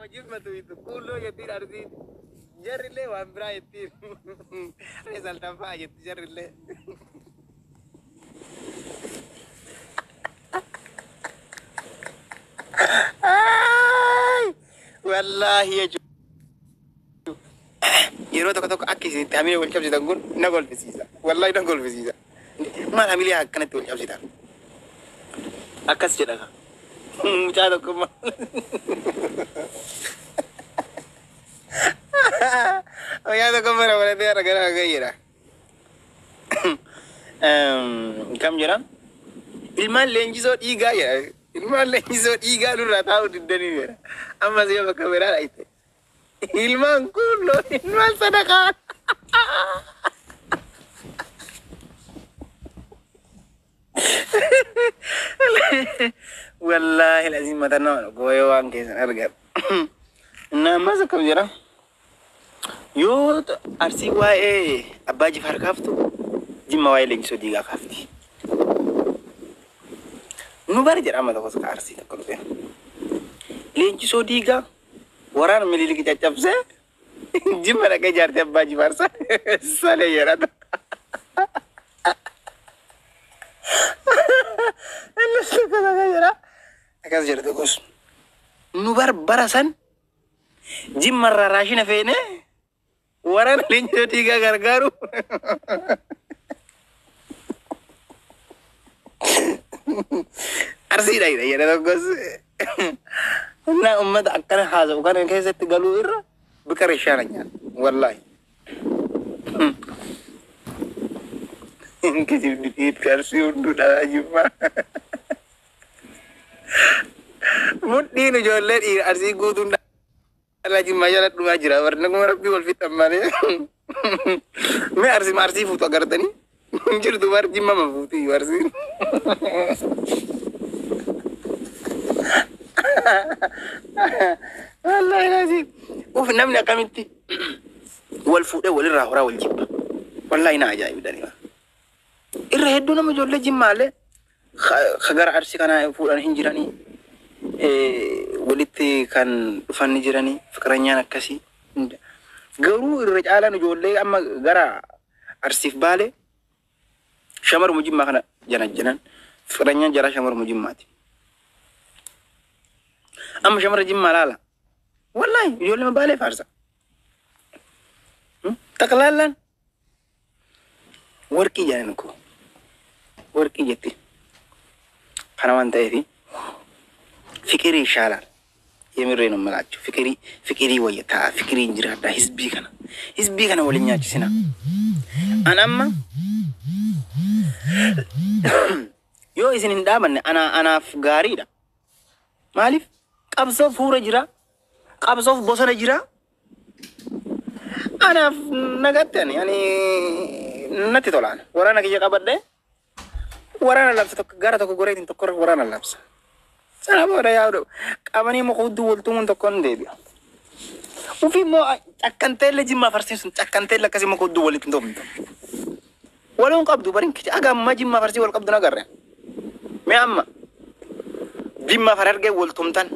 Gaafa jimmatu itu kuulloo jettiin Arsiin. Jarrillee waan biraa jettiin. Resaltaffaa jetti jarrillee. Wallaahi jechuudha. Yeroo tokko tokko akka isin itti hamilee wal cabsitan kun na kolfisiisa. Wallaahi na kolfisiisa. Maal hamilee akkanatti wal cabsitan? Akkas jedha ka. Mucaa tokko maal? Mucaa tokko bara baratee har'a gara hagee jedha. Kam jedha? Ilmaan leenjisoo dhiigaa jedha. Ilmaan leenjisoo dhiigaa nurraa taa'uu diddanii jedha. Ammas yoo bakka biraa dhayite. Ilmaan kuulloo ilmaan sadaqaa. Wallaahi lazim mata nama gooyoo waan keessan argadhu. Inni ammas akkam jedha? Yoo Arsii waa'ee Abbaa Jifaar kaaftu, Jimma waa'ee Leenjisoo Diigaa kaafti. Nu bari jedha amma tokkos ka Arsii tokko dhufe. Leenjisoo Diigaa waraana Minilik caccabsee Jimma dhaqee jaartii Abbaa Jifaar salee jedha. Innis tokko tokko jedha. Akkas jedha tokkos. Nu bar bara san Jimma irraa raashina feenee waraana Leenjisoo Diigaa gargaaru. Arsiidha jedha jedha tokkos. Innaa uummata akkana haasa'u kana keessatti galuu irra biqara ishaananya. Wallaahi. Kijibni dhiirri Arsii hunduu dhalaa Jimmaa. Mudhiin ijoollee dhiira Arsii guutuun dhalaa Jimmaa jala dhumaa jira. Barna kuma rabbii wal fixan malee. Mee Arsii Arsii fuutu agartanii? Hin jirtu bar Jimma ma fuuti iyyuu Arsiin. Wallaahi laazim. Uf namni akkamitti wal fuudhee walirraa horaa wal jibba. Wallaahi na ajaa'ibdani. Irra hedduu nama ijoollee Jimmaallee ka gara Arsii kanaa fuudhan hin jiranii. Walitti kan dhufan ni jiranii. Fiqiranyaan akkasii. Garuu irra caalaan ijoollee amma gara Arsiif Baalee shamaruma Jimmaa kana janajjanan fiqiranyaan jaraa shamaruma Jimmaati. Amma shamara Jimmaa laala. Wallaahi ijoollee Baalee faarsa. Xaqlaallaan warqii jedhan koo. Warqii jetti. Kana waan ta'eef fiqirii ishaalaan. Yemirree nu malaachu. Fiqirii fiqirii wayya ta'a. Fiqiriin jiraadha hisbii kana. Hisbii kana waliin nyaachisina. An amma yoo isin hin dhaabanne ana anaaf gaariidha. Maaliif qabsoof huura jira. Qabsoof bosona jira. Anaaf nagatti ani ani natti tolaan. Waraana kiyya qabadhee waraana labsa tokko gara tokko goreetiin tokko waraana labsa. Sana booda yaa'u qabanii muka hudduu wal tumuun tokko hin deebi'a. Ufii immoo cakkanteelle Jimmaa Farsii sun cakkanteelle akkasii muka hudduu walitti hin tumtu. Waluun qabdu barin kicha aga ammaa Jimmaa Farsii wal qabdu nagarre. Mee amma Jimmaa Harargee wal tumtan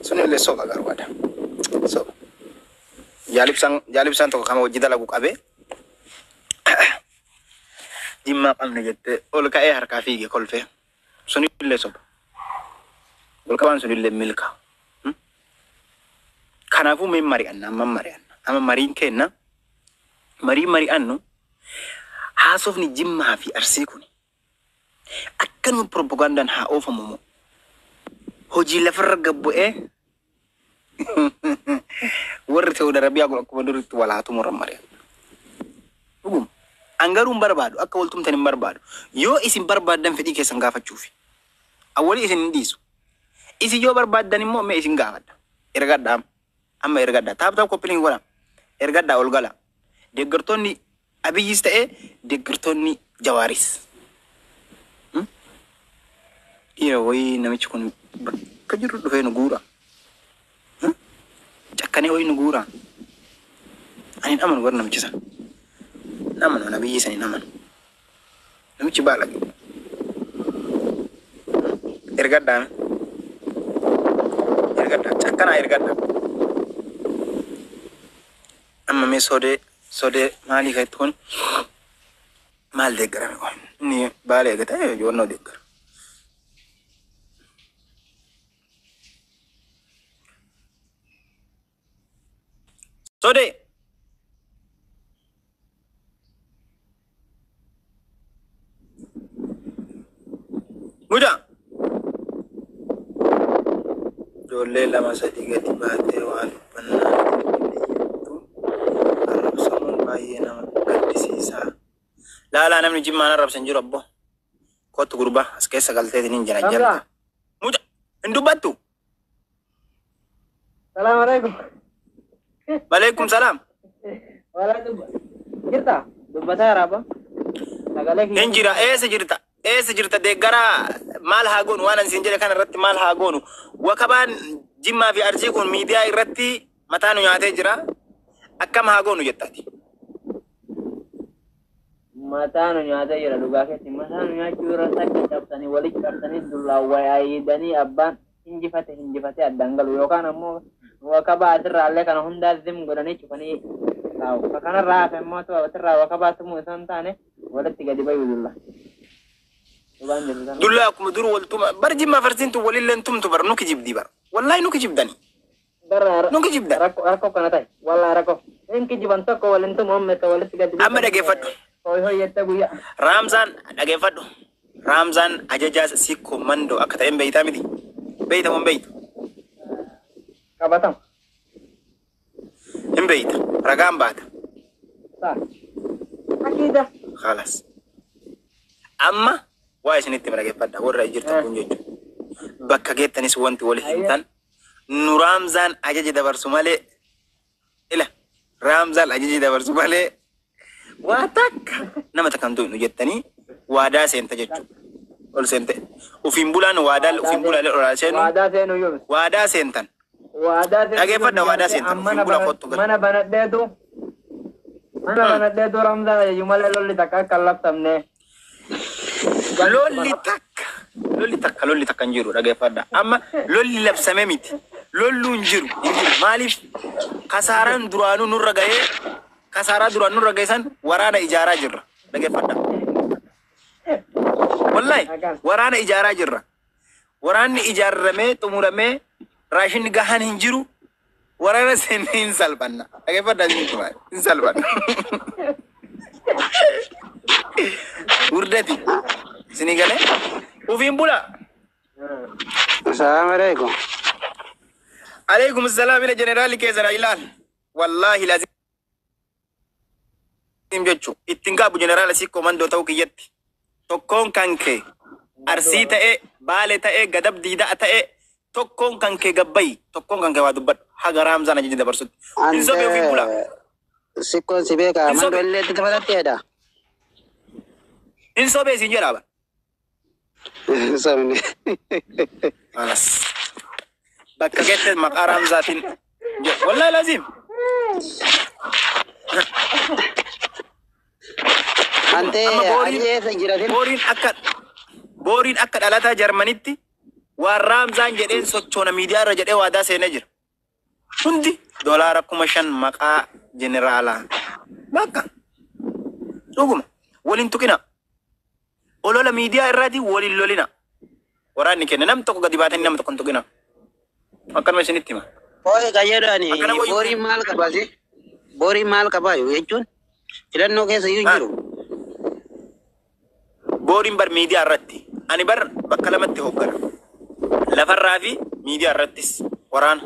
sun illee soba garuu ada. Soba. Jaalibsaan tokko kama hojii dalagu qabee Jimmaa qabne jettee ol ka'ee harkaa fiige kolfee. Sun illee soba. Wal qabaan sun illee milka. Kanaafuu mee mari'anna amma mari'anna. Amma mariin kenna marii mari'annu haasofni Jimmaa fi Arsii kun akkanuma propagandaan haa oofamu moo hojii lafarra gabbu'ee warri Saudi Arabiyaa kun akkuma duritti wal haa tumuran mari'anna. Dhuguma. An garuu hin barbaadu akka wal tumtan hin barbaadu. Yoo isin barbaaddan fedhii keessan gaafachuufi. Awwalii isin hin dhiisu. Isin yoo barbaaddan immoo mee isin gaafadha. Ergadhaa amma. Amma ergadhaa. Taap taap koppiliin godha. Ergadhaa ol gala. Deeggartoonni Abiyyis ta'ee deeggartoonni Jawaaris. Dhiira wayii namichi kun bakka jirru dhufee nu guura. Cakkanee wayii nu guura. Ani hin amanu bara namichi sana. Hin amanu ani Abiyyii sana hin amanu. Namichi baala qabu. Ergadhaa. Ergadhaa. Takka naa ergadha. Amma mee sodee sodee maalii kan itti kun maal deeggarame kun inni baala eegata yoonnoo deeggara. Sodee mucaa ijoollee lama sadii gadi baatee waa dubbannaa iyyattu arrabsamuun baay'ee nama gaddisiisa. Laalaa, namni jimmaan arrabsan jiru abbo. Kottu gurbaa, as keessa galteetiin hin jira jalta. Mucaa hin dubbattu. Salaam alaikum. Maleekum salaam. Wala dubba. Jirta? Dubbataa jira. Sagalee Hin jira, eessa jirta? Eessa jirta? Deeggaraa maal haa goonu? Waan ani siin jedhe kana irratti maal haa goonu? Wakabaan Jimmaa fi Arsii kun miidiyaa irratti mataa nu nyaatee jira. Akkam haa goonu jettaati? Mataa nu nyaatee jira dhugaa keetti. Mataa nu nyaachuu irra takka cabsanii walitti cabsanii dullaan wayaayidanii abbaan hinjifate hinjifate addaan galu yookaan ammoo wakabaa asirraallee kana hundaa zim godhanii cufanii taa'u. Ka kanarraa hafe immoo asirraa wakabaa tumuu isaan taane walitti gadi bayu dulla. Dhugaan jirtu sana. Dullaa akkuma dur waltuma bar. Jimmaa farsiintu walillee tumtu bar, nu kijibdii bar. Wallaahi nu kijibdani. Bara Nu kijibdan. Rakkoo rakkoo kana ta'e wallaahi rakkoo. Hin kijiban tokko waliin tumu hommetta walitti gadi. Amma dhageeffadhu. Hooyi hooyi jettee guyyaa. Raamzaan dhageeffadhu. Raamzaan ajajaa sikkoo mandoo akka ta'een beeytaa miti? Beeyta moo hin beeytu? Qabatama. Hin beeyta. Ragaan baata. Saa. Akiida. Khalas. Amma waa isinitti hima, dhageeffadha warra jirtan kun jechuudha. Bakka geettanis wanti wal himtan nu Raamzaan ajaja dabarsu malee, ila Raamzaan ajaja dabarsu malee waa takka nama takka hin tuqnu jettanii waadaa seenta jechuudha. Ol seente. Ufiin bulaan waadaa ufiin bulaalee olaa seenu. Waadaa seenuu yoomi. Waadaa seentan. Waadaa seenuu. Dhageeffadha, waadaa seentan. Ufiin bulaa kottu gala. Mana banadheetu Ramzaan ajaju malee lolli takka akka hin labsamne. Lolli takka hin jiru, dhageeffadha. Amma lolli labsame miti. Lollu hin jiru, hin jiru. Maaliif? Kasaaraan duraanuu nurra gahee, kasaaraa duraan nurra gahee san waraana ijaaraa jirra. Dhageeffadha. Wallahi waraana ijaaraa jirra. Waraanni ijaarramee xumuramee raashinni gahaan hin jiru. Waraana seennee hin salphanna. Dhageeffadha, hin salphanna. Wurdati. Isinii galee? Ufiin bulaa. Assalamu alaikum. Alaikum salam, ila jeneraali keessana ilaal. Wallaahi lazim jechu. Ittiin qaabu jeneraala sikkoo mandoo ta'uu kiyyatti. Tokkoon kan kee Arsii ta'ee, Baale ta'ee, Gadab Diidaa ta'ee, tokkoon kan kee gabbayi, tokkoon kan kee waa dubbadhu. Haga Raamzaan ajaja dabarsutti. Hin sobee, ofiin bulaa. Sikkoon si beekaa Hin sobe. mandoo illee itti taphatatteedha. Hin sobee siin jedhaa bara. Sobni. Alas. Bakka geette maqaa Raamzaatiin. Wallaahi lazim. Antee Amma booriin achi eessa jiratin? Booriin akka dhalataa Jarmanitti waan Raamzaan jedheen sochoona miidiyaa irra jedhee waadaa seenee jira. Hundi $5,000 maqaa jeneraalaa. Bakka. Dhuguma. Waliin tuqina. Olola miidiyaa irraati waliin lolina. Waraanni kenna nam tokko gadi baatanii nama tokko hin tuqina. Akkanuma isinitti hima. Ooyi kan jedhani Akkana wayyu. Booriin maal qabaasi? Booriin maal qabaa jechuun filannoo keessa iyyuu hin jiru. Booriin bar miidiyaa irratti. Ani bar bakka lamatti hooggana. Lafarraa fi miidiyaa irrattis waraana.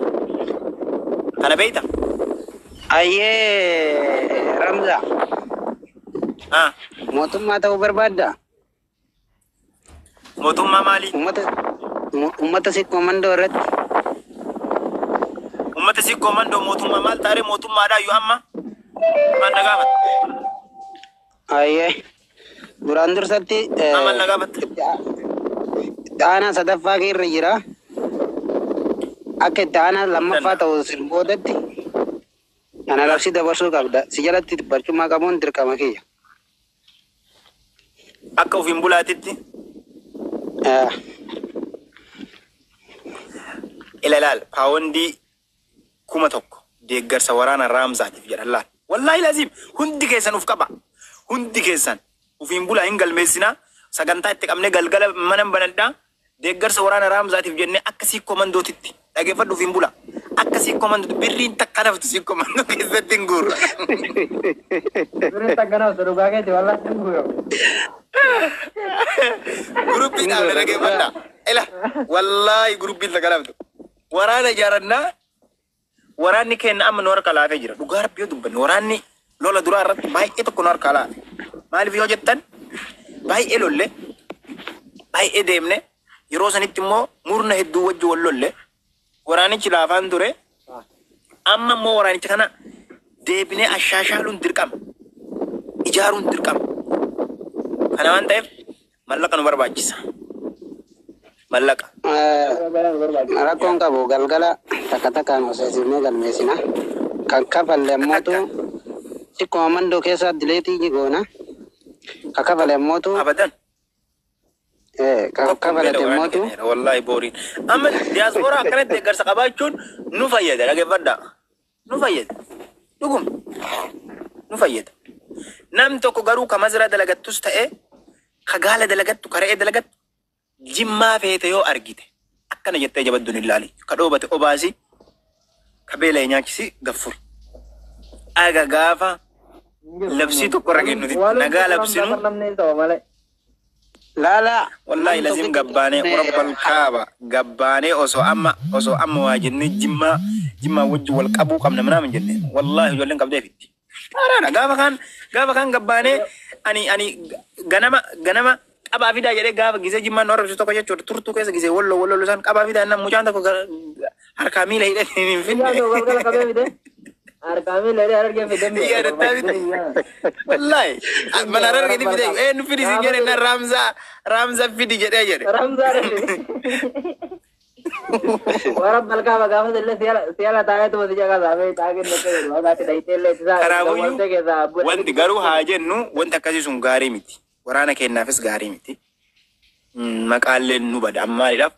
Kana beeyta? Ayyee Ramza, Ah, mootummaa ta'uu barbaadda? Mootummaa maalii? Uummata sikkoo mandoo irratti. Uummata sikkoo mandoo mootummaa maal taaree mootummaadhaa iyyuu amma maal na gaafata? Ayyee duraan dursatti Maal na gaafatta? Itti aanaa sadaffaa irra jira. Akka itti aanaa lammaffaa ta'u sin boodatti ana labsii dabarsuu qabda. Si jalatti barcuma qabuun dirqama kiyya. Akka ofiin bulaatitti. Ilalaal paawondii 1000 deeggarsa waraana Raamzaatiif jedhan laal. Wallaahi laziim hundi keessan uf qaba. Hundi keessan ufiin bulaa hin galmeessinaa. Sagantaa itti qabnee galgala mana banadhaa. Deeggarsa waraana Raamzaatiif jennee akka siikoo mandootitti dhageeffadhu ufiin bulaa. Akka siikoo mandootti birriin takka naftu siikoo mandoo keessatti hin guurra. Birriin takka naftu dhugaa keeti wallaahi hin guurra. Guruppiin dhaabne dhageeffadhaa. Ila wallaahi guruppiin takka naftu. Waraana ijaarannaa waraanni keenya amma nu harka laafee jira. Dhugaa rabbi yoo dubbanne waraanni lola duraa irratti baay'ee tokko nu harka laafe. Maaliif yoo jettan baay'ee lolle baay'ee deemne yeroo sanitti immoo murna hedduu wajji wal lolle waraanichi laafaan ture. Amma immoo waraanicha kana deebinee ashaashaaluun dirqama. Ijaaruun dirqama. Kana waan ta'eef mallaqa nu barbaachisa. Mallaqa. Rakkoon qabu galgala takka takkaan hoseesinee galmeessina. Kan kafalle ammootu xiqqoo mandoo keessa dileetii goona. Kan kafale ammootu Abadan. Kan kafalate ammootu Wallahi booriin. Amma diyaaspooraa akkanatti deeggarsa qabaachuun nu fayyada dhageeffadhaa. Nu fayyada. Dhuguma. Nu fayyada. Nam tokko garuu ka mazraa dalagattus ta'e ka gaala dalagattu ka re'ee dalagattu jimmaa feete yoo argite akkana jettee jabadduun hin ilaali. Ka dhoobate obaasi ka beela'e nyaachisi gaffuri. Aga gaafa labsii tokko irra kennuti nagaa labsinu laala. Wallahi lazim gabbaanee rabbal kaaba gabbaanee osoo amma waa jennee jimmaa jimmaa wajji wal qabuu qabna manaa jennee wallahi ijoolleen qabdee fitti. Haaraadha gaafa kaan gabbaanee ani ganama qabaa fidaa jedhee gaafa gisee jimmaan nu arrabsisu tokko jechuudha turtuu keessa gisee walloo walloo isaan qabaa fidaa innaan mucaan tokko harkaa miila hidhatee hin finne. Wallahi mana harargeeti fide nu fidi sin jedhe na Raamzaa fidi jedhee jedhe. Kanaafuyyuu wanti garuu haa jennu wanti akkasii sun gaarii miti. Waraana kennaafis gaarii miti. Maqaalleen nu bada. Amma maaliidhaaf